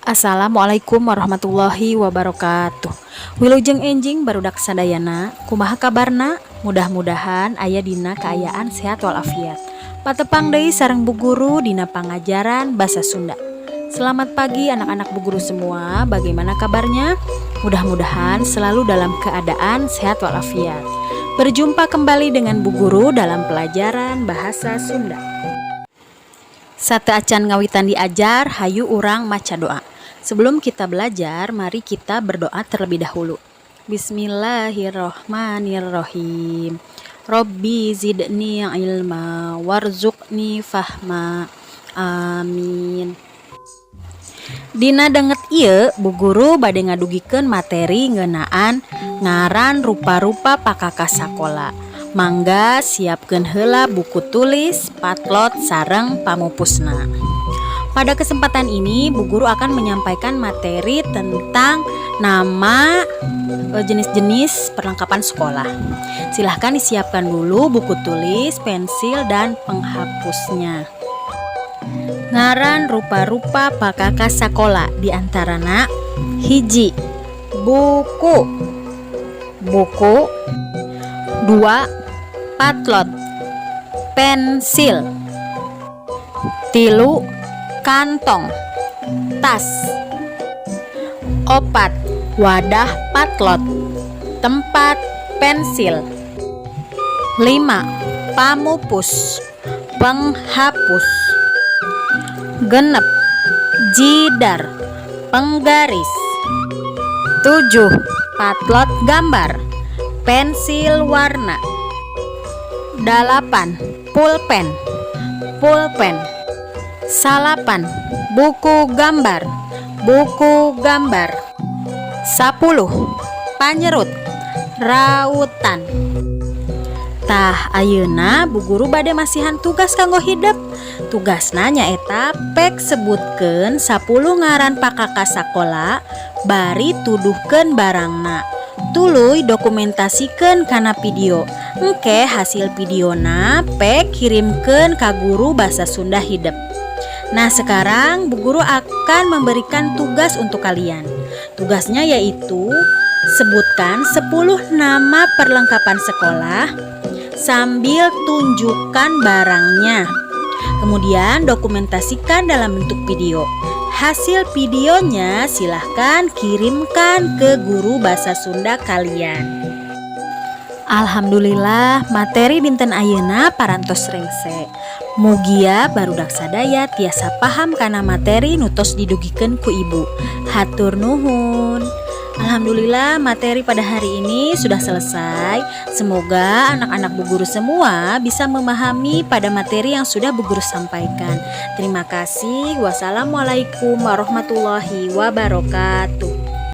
Assalamualaikum warahmatullahi wabarakatuh. Wilujeng enjing, barudak sadayana. Kumaha kabarna? Mudah-mudahan aya dina kaayaan sehat walafiat. Patepang deui sareng Bu Guru dina pangajaran Bahasa Sunda. Selamat pagi, anak-anak Bu Guru semua. Bagaimana kabarnya? Mudah-mudahan selalu dalam keadaan sehat walafiat. Berjumpa kembali dengan Bu Guru dalam pelajaran Bahasa Sunda. Sateuacan ngawitan diajar, hayu urang maca doa. Sebelum kita belajar, mari kita berdoa terlebih dahulu. Bismillahirrohmanirrohim. Robbi zidni ilma warzuqni fahma. Amin. Dina danget ieu, Bu Guru bade ngadugikeun materi ngeunaan ngaran rupa-rupa pakakas sakola. Mangga siapkeun heula buku tulis, potlot, sareng pamupusna. Pada kesempatan ini, Bu Guru akan menyampaikan materi tentang nama jenis-jenis perlengkapan sekolah. Silahkan disiapkan dulu buku tulis, pensil, dan penghapusnya. Ngaran rupa-rupa pakakas sakola diantarana hiji, buku, buku, dua, potlot, pensil, tilu, kantong, tas, opat, wadah potlot, tempat pensil, lima, pamupus, penghapus, 6, jidar, penggaris, 7, potlot gambar, pensil warna, 8, pulpen, pulpen, 9, buku gambar, buku gambar, 10, panyerut, rautan. Tah, ayeuna Bu Guru bade masihan tugas kanggo hidep. Tugasna nyaeta pek sebutkeun 10 ngaran pakakas sakola bari tuduhkeun barangna. Tuluy dokumentasikeun kana video. Engke hasil videona pek kirimkeun ka guru Bahasa Sunda hidep. Nah, sekarang Bu Guru akan memberikan tugas untuk kalian. Tugasnya yaitu sebutkan 10 nama perlengkapan sekolah sambil tunjukkan barangnya. Kemudian dokumentasikan dalam bentuk video. Hasil videonya silahkan kirimkan ke guru Bahasa Sunda kalian. Alhamdulillah, materi dinten ayeuna parantos rengse. Mugia barudak sadaya tiasa paham kana materi nu tos didugikeun ku Ibu. Hatur nuhun. Alhamdulillah, materi pada hari ini sudah selesai. Semoga anak-anak Bu Guru semua bisa memahami pada materi yang sudah Bu Guru sampaikan. Terima kasih. Wassalamualaikum warahmatullahi wabarakatuh.